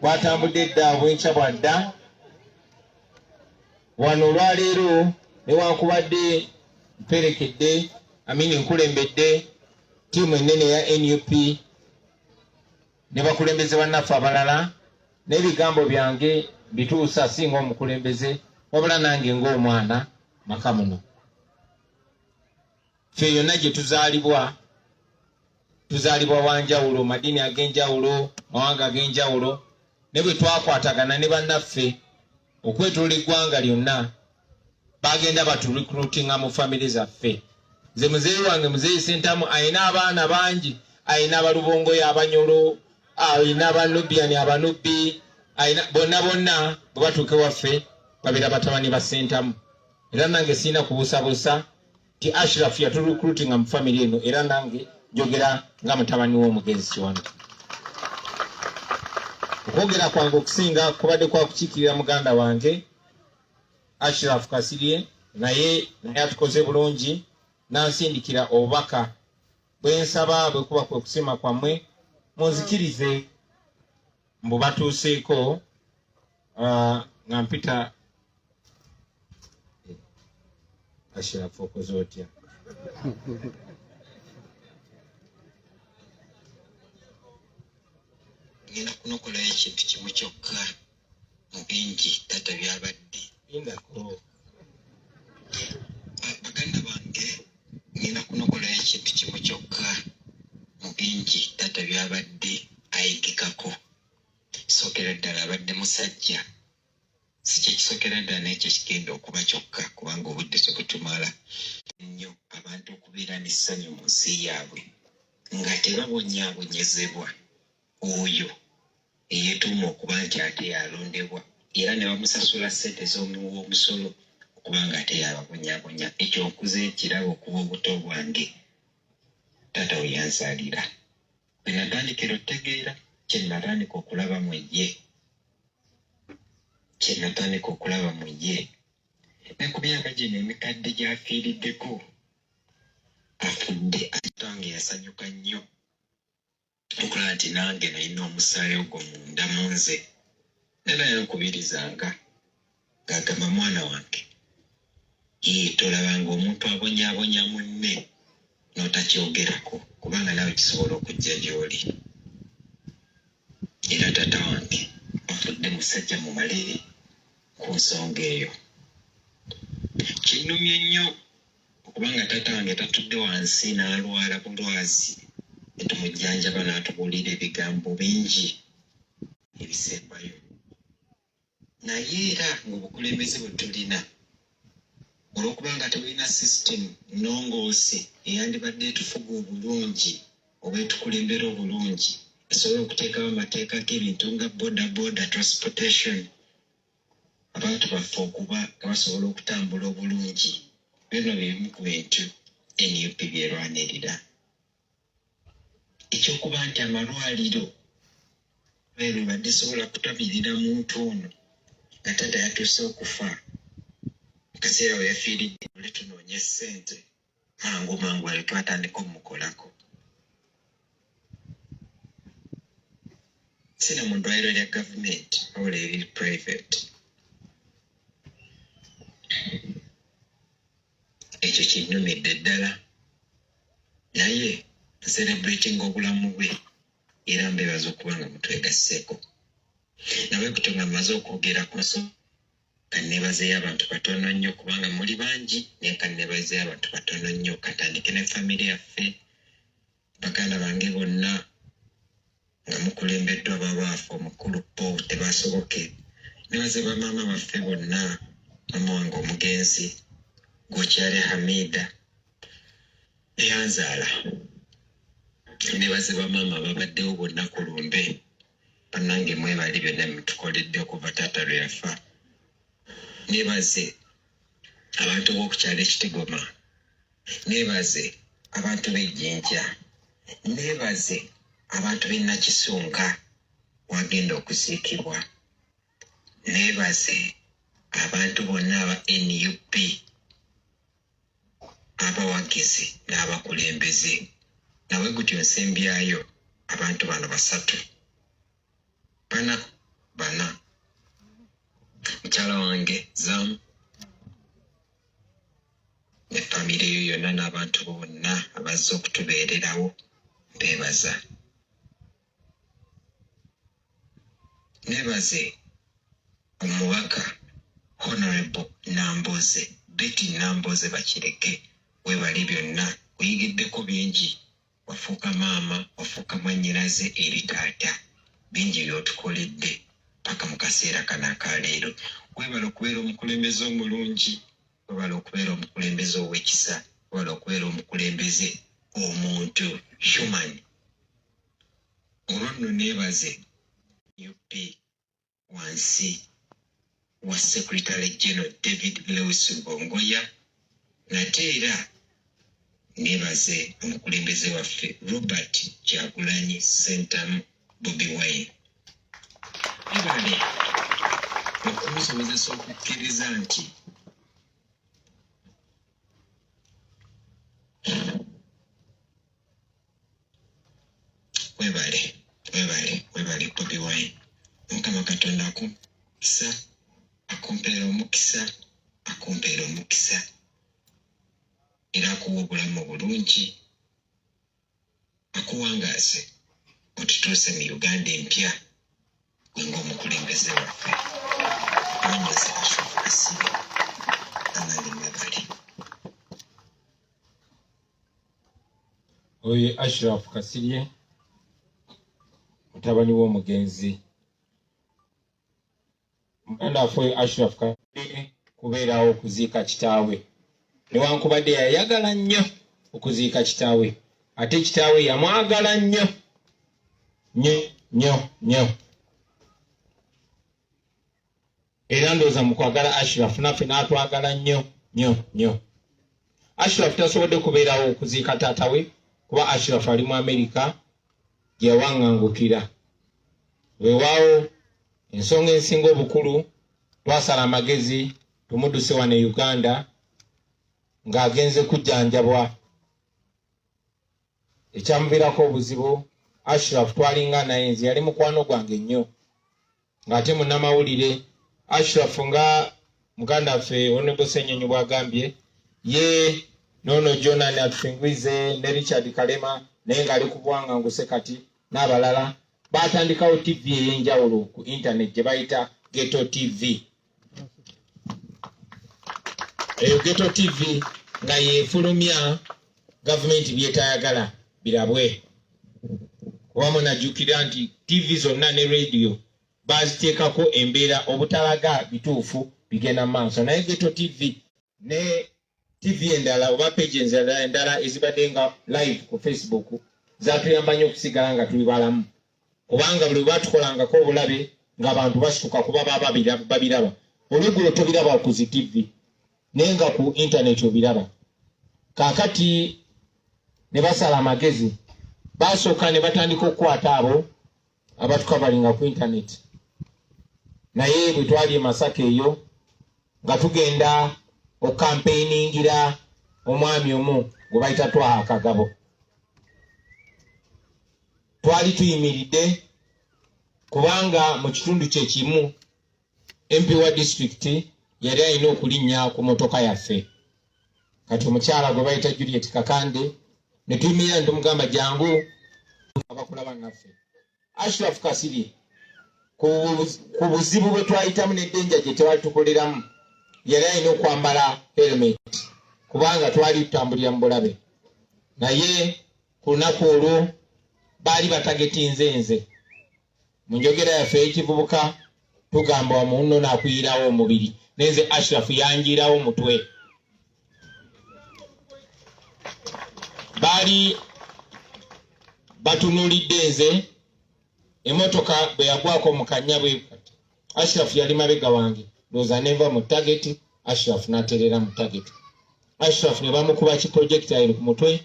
Bwatambudde dda obwenkya bwadda wano olwaleero, newankubadde mperekedde amini nkulembedde ttiimu ennene eya NUP ne bakulembeze bannaffe abalala, n'ebigambo byange bituusa singa omukulembeze wabula nange ng'omwana maka muno. Ffe yonna gye tuzaalibwa, tuzaalibwa wanjawulo, madiini ag'enjawulo, mawanga ag'enjawulo, ne bwe twakwatagana ne bannaffe okwetoola eggwanga lyonna, bagenda baturecruitinga mu famire zaffe. Nze muzeeyi wange muzeeyi Sentamu alina abaana bangi, alina abalubongoyo abanyolo, alina abanubiani abanubbi, alina bonna bonna bwe batuuka ewaffe babeera batabani ba Sentamu. Era nange sirina kubuusabuusa nti Ashraf yaturecruitinga mu famire eno, era nange njogera nga mutabani w'omugenzi Kiwanuka. Okwogera kwange okusinga kubadde kwa kukiikirira muganda wange Ashraf Kasirye, naye atukoze bulungi n'ansindikira obubaka bwe nsaba bwe kuba kwe kusiima kwammwe munzikirize mbu batuuseeko, nga mpita Ashraf okoze otya? Ngenda kunokolayo ekintu kimu kyokka mu bingi taata byabadde. Lindako. Baganda bange, ngenda kunokolayo ekintu kimu kyokka mu bingi taata byabadde ayigikako. Sookera ddala abadde musajja. Si kye kisookera ddala naye kye kigenda okuba kyokka kubanga obudde tebutumala. Nnyo abantu okubeera n'essanyu mu nsi yaabwe nga tebabonyaabonyezebwa oyo eyeetuuma okuba nti ate yalondebwa era ne bamusasula ssente z'omuwa omusolo okuba nga ate yababonyaabonya. Ekyo nkuze nkiraba okuba obuto bwange taata we yanzaalira. Bwe natandikira otegeera kye natandika okulaba mu ye, kye natandika okulaba mu ye ne ku myaka gino emikadde gy'afiiriddeko afudde atange yasanyuka nnyo okulaba nti nange nalina omusaayi ogwo munda mu nze. Era yankubirizanga ng'agamba, mwana wange, ye tolabanga omuntu abonyaabonya munne n'otakyogerako kubanga naawe kisobola okujja gy'oli. Era taata wange afudde musajja mumaliri ku nsonga eyo. Kinnumye nnyo okubanga taata wange tatudde wansi n'alwala bulwazi ne tumujjanjaba n'atubuulira ebigambo bingi ebisembayo. Naye era ng'obukulembeze bwe tulina olw'okubanga tebulina system nnongoosi eyandibadde etufuga obulungi oba etukulembera obulungi esobola okuteekawo amateeka g'ebintu nga boda boda transportation, abantu baffe okuba nga basobola okutambula obulungi. Bino bye bimu ku bintu NUP byerwanirira. Ekyokuba nti amalwaliro badde sobola kutabirira muntu ono nga taata yatuuse okufa mu kaseera we yafiiridde, ole tunoonye ssente mangu mangu aleke batandika omukolako. Sina mu ddwaliro lya gavumenti wabula eriri private. Ekyo kinnumidde ddala, naye ncelebrating obulamu bwe era mbebaza okuba nga mutwegasseeko. Nawe kutyo nga mmaze okwogera ku nsonga, kanneebazeeyo abantu batono nnyo kubanga muli bangi, naye kanneebazeeyo abantu batono nnyo. Katandike ne famire yaffe, baganda bange bonna nga mukulembeddwa babaafe omukulu Paul Tebasoboke. Nebaze bamaama baffe bonna, mama wange omugenzi Gokyale Hamida eyanzaala. Nebaze bamaama babaddewo bonna ku lumbe. Bannange, mwebali byonna mutukoledde okuva taata lwe yafa. Nebaze abantu b'okukyalo ekitigoma, nebaze abantu b'ejjinja, nebaze abantu b'e Nakisunga wagenda okuziikibwa, nebaze abantu bonna aba NUP, abawagizi n'abakulembeze. Nawe gutyo nsembyayo abantu bano basatu. Bana bana, mukyala wange Zam ne famire yo yonna n'abantu bonna abazze okutubeererawo, mbeebaza. Nebaze omubaka Honorable Namboze Betty Namboze Bakireke, webale byonna, kuyigiddeko bingi, wafuuka maama, wafuuka mwannyinaze eri taata, bingi by'otukoledde paka mu kaseera kano akaleero. Webale okubeera omukulembeze omulungi, webale okubeera omukulembeze ow'ekisa, webale okubeera omukulembeze omuntu human. Olwo nno neebaze UP wansi wa Secretary General David Lewis Rubongoya, nate era neebaze omukulembeze waffe Robert Kyagulanyi Ssentamu Bobi Wine. Webale okumusobozesa okukkiriza nti webale, webale, webale Bobi Wine. Mukama Katonda akumukisa, akumpeera omukisa, akumpeera omukisa, era akuwa obulamu obulungi, akuwangaaze otutuuse mu Uganda empya gwe ng'omukulembeze waffe. Mwanyoze Ashraf Kasirye, abange mwebale. Oyo Ashraf Kasirye mutabani w'omugenzi muganda waffe oyo Ashraf Kasirye kubeerawo okuziika kitaawe, newankubadde yayagala nnyo okuziika kitaawe, ate kitaawe yamwagala nnyo nnyo nnyo nnyo. Era ndowooza mu kwagala Ashraf naffe n'atwagala nnyo nnyo nnyo. Ashraf tasobodde kubeerawo okuziika taata we kuba Ashraf ali mu Amerika gye yawaŋŋangukira. Weewaawo ensonga ensinga obukulu, twasala amagezi tumudduse wano e Uganda ng'agenze kujjanjabwa. Ekyamuviirako obuzibu, Ashraf twalinga naye, nze yali mukwano gwange nnyo ng'ate munnamawulire. Ashraf nga muganda waffe Honorable Ssenyonyi bw'agambye, ye n'ono Jonan Atufingwize ne Richard Kalema, naye ng'ali ku buwanganguse kati, n'abalala, baatandikawo TV ey'enjawulo ku internet gye bayita Ghetto TV. Eyo Ghetto TV nga yeefulumya gavumenti byetayagala birabwe. Kuba munajjukira nti TV zonna ne radio baziteekako embeera obutalaga bituufu bigenda mu maaso, naye Ghetto TV ne TV endala oba pages endala ezibadde nga live ku Facebook zatuyamba nnyo okusigala nga tuli balamu, kubanga buli batukolangako obulabe ng'abantu basituka kuba baba babiraba. Olweggulo tobiraba ku zi TV, naye nga ku internet obiraba. Kaakati ne basala amagezi, basooka ne batandika okukwata abo abatukavalinga ku internet. Naye bwe twali e Masaka eyo nga tugenda okukampeiningira omwami omu gwe bayita Twaha Kagabo, twali tuyimiridde kubanga mu kitundu kye kimu MP wa disitulikiti yali alina okulinnya ku motoka yaffe. Kati omukyala gwe bayita Juliet Kakande ne tuyimirira ne tumugamba jangu abakulaba naffe. Ashraf Kasirye ku buzibu bwe twayitamu n'eddenja gye twali tukoleramu, yali alina okwambala helmet kubanga twali tutambulira mu bulabe. Naye ku lunaku olwo baali batagetinze nze. Mu njogera yaffe ey'ekivubuka tugamba omunno n'akuyirawo omubiri, nenze Ashraf yanjiirawo mutwe. Baali batunuulidde nze, emmotoka bwe yagwako mu kannya bwe kati, Ashraf yali mabega wange, ndowooza nenva mu target, Ashraf n'atereera mu target. Ashraf ne bamukuba ki projectile ku mutwe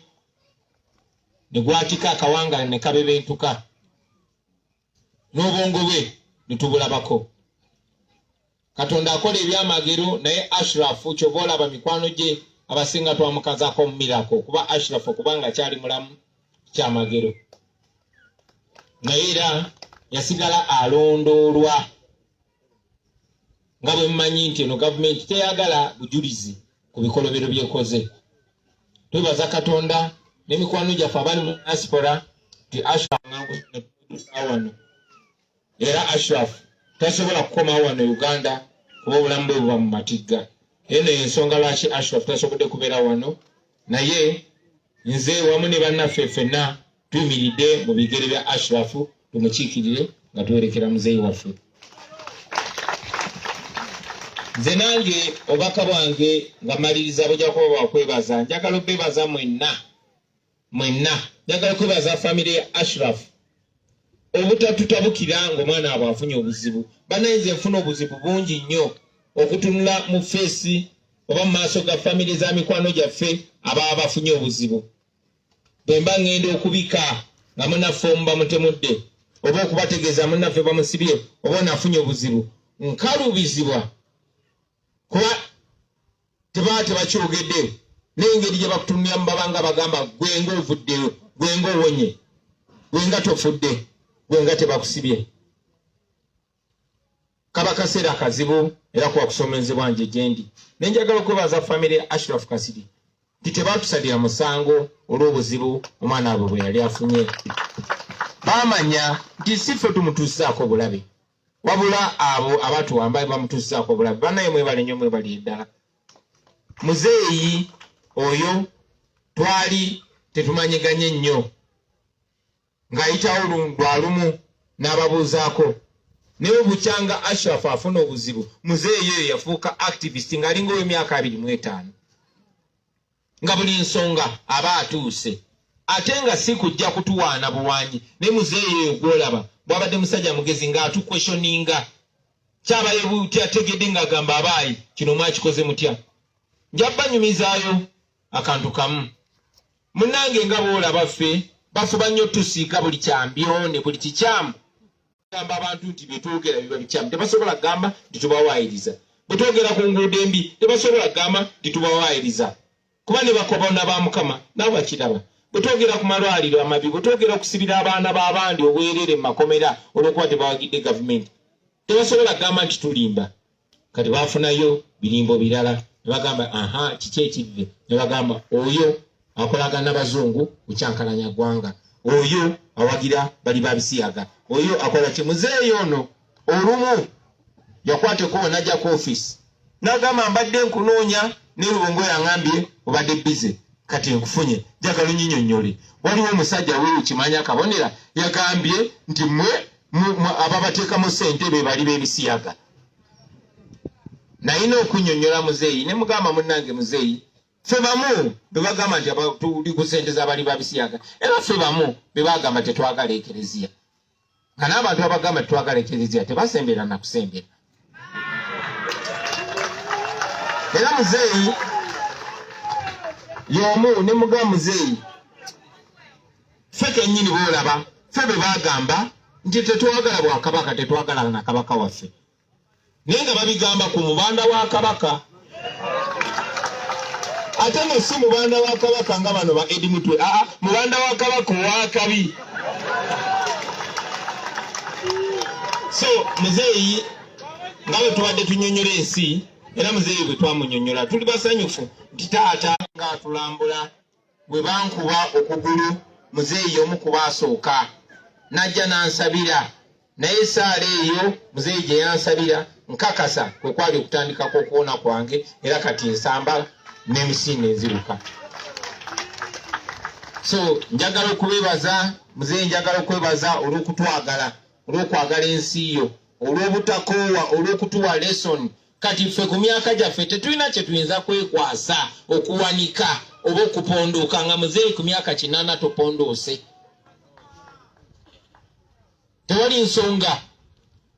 ne gwatika akawanga ne kabebentuka, n'obwongo bwe ne tubulabako. Katonda akola ebyamagero, naye Ashraf kyova olaba mikwano gye abasinga twamukazaako miracle, kuba Ashraf okubanga akyali mulamu kyamagero. Naye era Yasigala alondoolwa nga bwe mumanyi nti eno gavumenti teyagala bujulizi ku bikolobero byekoze. Twebaza Katonda n'emikwano gyaffe abali mu diaspora nti Ashraf wano, era Ashraf tasobola kukomawo wano Uganda kuba obulamu bwe buba mu matigga. Eno yensonga lwaki Ashraf tasobodde kubeera wano, naye nze wamu ne bannaffe ffenna tuyimiridde mu bigere bya Ashraf tumukiikirire nga tuwerekera muzeeyi waffe. Nze nange obubaka bwange nga maliriza bujja kuba bwakwebaza. Njagala obebaza mwenna mwenna, njagala okwebaza famire ya Ashraf obutatutabukira ng'omwana abwe afunye obuzibu. Bannange, nfuna obuzibu bungi nnyo okutunula mu feesi oba mu maaso ga famire za mikwano gyaffe ababa bafunye obuzibu. Bwe mba ŋŋenda okubika nga munnaffe omu bamutemudde, oba okubategeeza munnaffe bamusibye oba onaafunye obuzibu, nkalubizibwa kuba tebaba tebakyogedde, n'engeri gye bakutunuliramu babanga bagamba gwe nga ovuddeyo, gwe nga owonye, gwe nga tofudde, gwe nga tebakusibye. Kaba kaseera kazibu era kuba kusomezebwa nje gyendi. Ne njagala okwebaza famire ya Ashraf Kasiri nti tebatusalira musango olw'obuzibu omwana waabwe bwe yali afunye. Baamanya nti si ffe tumutuusizaako obulabe, wabula abo abatuwamba bamutuusizaako obulabe. Bannaye mwebale nnyo, mwebalire ddala. Muzeeyi oyo twali tetumanyiganye nnyo, ng'ayitawo lwa lumu n'ababuuzaako, naye obukyanga Ashraf afuna obuzibu, muzeeyi oyo yafuuka activist ng'alinga ow'emyaka 25, nga buli nsonga aba atuuse, ate nga si kujja kutuwaana buwanyi. Naye muzeeyi oyo gw'olaba bw'abadde musajja mugezi, ng'atuquestioninga kyabaye butyategedde, ng'agamba abaayi kino mwakikoze mutya. Nja banyumizaayo akantu kamu. Munnange, nga bw'olaba ffe bafuba nnyo tusiiga buli kyambyone, buli kikyamu, gamba abantu nti byetwogera biba bikyamu. Tebasobola kugamba nti tubawaayiriza. Bwe twogera ku nguudo embi, tebasobola kugamba nti tubawaayiriza, kuba ne bakobona ba Mukama nabo bakiraba. Bwe twogera ku malwaliro amabi, bwe twogera okusibira abaana b'abandi obwereere mu makomera olw'okuba tebawagidde gavumenti, tebasobola kugamba nti tulimba. Kati bafunayo birimbo birala ne bagamba aha kiki ekivve, ne bagamba oyo akolagana n'abazungu kukyankalanya ggwanga, oyo awagira bali babisiyaga, oyo akola ki. Muzeeyi ono olumu yakwata ekkubo n'ajja ku ofiisi n'agamba, mbadde nkunoonya, ne Lubongo yaŋambye obadde busy, kati nkufunye, njagala onnyinyonnyole. Waliwo omusajja weeyo kimanya kabonera yagambye nti mmwe ababateekamu ssente be bali b'ebisiyaga. Nalina okunnyonnyola muzeeyi ne mugamba, munnange muzeeyi, ffe bamu be bagamba nti tuli ku ssente z'abali babisiyaga, era ffe bamu be bagamba tetwagala ekereziya, nga n'abantu abagamba tetwagala ekereziya tebasembera na kusembera. Era muzeeyi y'omu ne mugamba, muzeeyi, ffe kennyini boolaba ffe be bagamba nti tetwagala bwakabaka, tetwagala na kabaka waffe, naye nga babigamba ku mubanda wa kabaka, ate no si mubanda wa kabaka nga bano ba Edi Mutwe, aa mubanda wa kabaka owakabi. So muzeeyi, nga bwe tubadde tunyonyola ensi, era muzeeyi bwe twamunyonyola, tuli basanyufu nti taata ng'atulambula. Bwe bankuba okugulu, muzeeyi omu kubaasooka n'ajja n'ansabira, naye esaala eyo muzeeyi gye yansabira nkakasa kwe kwali okutandika kw'okuwona kwange, era kati nsamba n'emisinde nziruka. So njagala okubeebaza muzeeyi, njagala okwebaza olw'okutwagala, olw'okwagala ensi yo, olw'obutakoowa, olw'okutuwa lesson. Kati ffe ku myaka gyaffe tetulina kye tuyinza kwekwasa okuwanika oba okuponduuka, nga muzeeyi ku myaka 80 topondoose. Tewali nsonga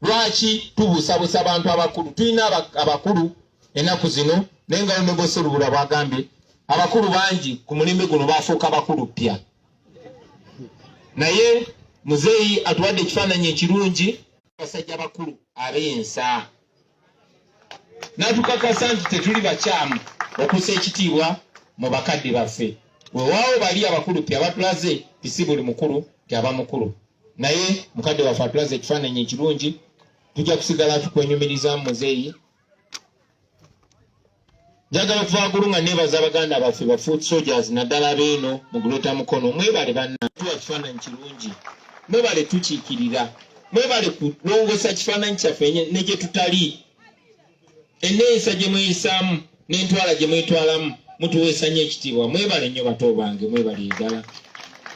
lwaki tubuusabuusa abantu abakulu. Tulina abakulu ennaku zino, naye nga Honourable bwagambye, abakulu bangi ku mulembe guno bafuuka bakulu ppya, naye muzeeyi atuwadde ekifaananyi ekirungi, basajja bakulu ab'ensa, n'atukakasa nti tetuli bakyamu okussa ekitiibwa mu bakadde baffe. Weewaawo bali abakulu pya batulaze nti si buli mukulu nti aba mukulu. Naye mukadde waffe atulaze ekifaananyi ekirungi. Tujja kusigala tukwenyumirizaamu, muzeeyi. Njagala okuva waggulu nga neebaza abaganda baffe ba foot soldiers, naddala abeeno mu Greater Mukono. Mwebale banna, tuwa kifaananyi kirungi. Mwebale tukiikirira, mwebale kulongosa kifaananyi kyaffe ne gye tutali. Enneeyisa gye mweyisaamu n'entwala gye mwetwalamu mutuweesa nnyo ekitiibwa. Mwebale nnyo, bato bange, mwebale ddala.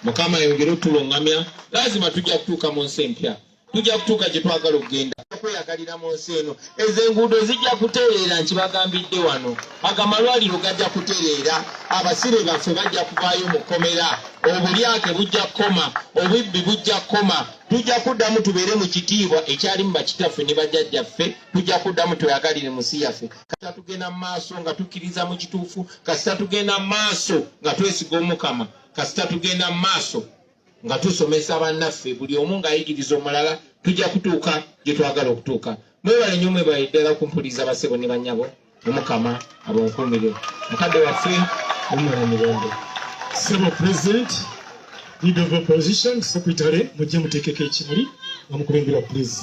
Mukama ayongere otulungamya. Lazima tujja kutuuka mu nsi empya, tujja kutuuka gye twagala okugenda kweyagalira mu nsi eno. Ezo enguudo zijja kutereera, nkibagambidde wano. Ago amalwaliro gajja kutereera, abasire baffe bajja kuvaayo mu kkomera, obulyake bujja kukoma, obubbi bujja kukoma. Tujja kuddamu tubeere mu kitiibwa ekyalimu bakitaffe ne bajjajjaffe. Tujja kuddamu tweyagalire mu nsi yaffe, kasita tugenda mu maaso nga tukkiriza mu kituufu, kasita tugenda mu maaso nga twesiga Omukama, kasita tugenda mu maaso nga tusomesa bannaffe, buli omu ng'ayigiriza omulala, tujja kutuuka gye twagala okutuuka. Mwebale nnyo, mwebale ddala kumpuliza, basebo ne bannyabo. Omukama abonkuumire. Mukadde waffe, mumala mirembe. Sebo President, Leader of Opposition, Secretary, mujje muteekeko ekimuli nga mukulembera, please.